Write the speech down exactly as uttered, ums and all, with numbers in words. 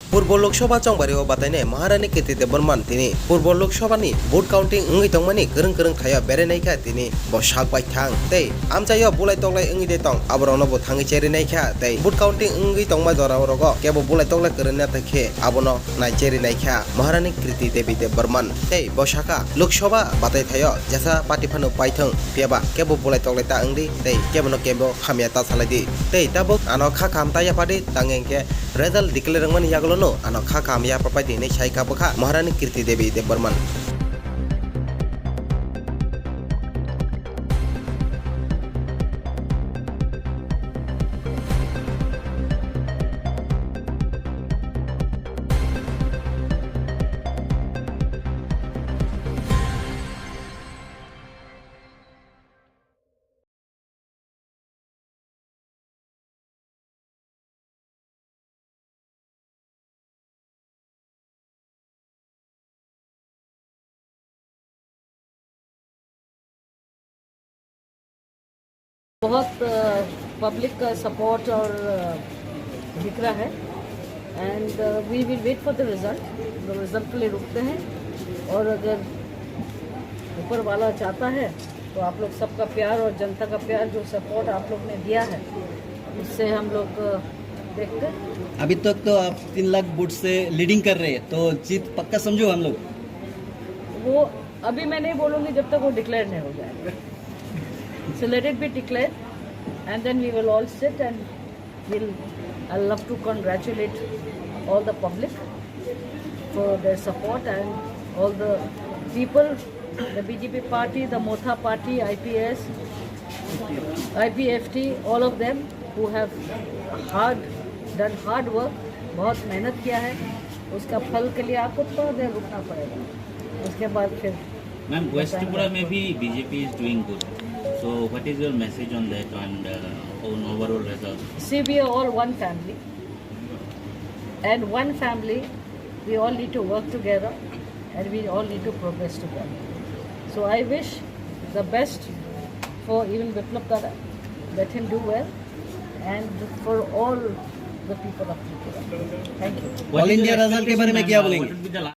Purbo Lok Sabha chongbario batainai Maharani Kirti Debbarman tini Purbo Lok Sabha ni vote counting wngwi tongmani kwrwng kwrwng thaio berai naikha tini bo sak baithang tei amchaio bulai toklai wngwi de tong aborokno bo thangwi cheri naikha tei vote counting wngwi tongma jora orogo kebo bulai toklai kwrwngna thangkhe abono nai cheri naikha Maharani Kirti Devi Debbarman tei bo sakha Lok Sabha batai thaio jesa party phano paithang phiyaba kebo bulai toklai ta wngdi tei kebono kebo hamya ta salai di tei tabuk ano kha kaham ta yapadi tang hwnkhe result declare wngmani yagulono ano kha kaham yaphapai di hinwi sai kha bwkha Maharani Kirti Devi Debbarman. बहुत public का support और दिख रहा है, and we will wait for the result. Result के लिए रुकते हैं, और अगर ऊपर वाला चाहता है तो आप लोग सबका प्यार और जनता का प्यार, जो सपोर्ट आप लोग ने दिया है, उससे हम लोग देखते हैं। अभी तक तो आप तीन लाख वोट से लीडिंग कर रहे हैं, तो जीत पक्का समझो हम लोग। वो अभी मैं नहीं बोलूँगी जब तक वो डिक्लेयर नहीं हो जाएगा। So let it be declared, and then we will all sit and we'll, I love to congratulate all the public for their support and all the people, the B J P party, the Motha party, I P S, I P F T, all of them who have hard, done hard work, बहुत मेहनत किया है, उसका फल के लिए आपको थोड़ा देर रुकना पड़ेगा, उसके बाद फिर Ma'am, West Tripura mein bhi B J P is doing good. So, what is your message on that and uh, on overall result? See, we are all one family. And one family, we all need to work together and we all need to progress together. So, I wish the best for even Biplab Dada. Let him do well. And for all the people of Tripura. Thank you. What is your expectation and, uh, what would be the la-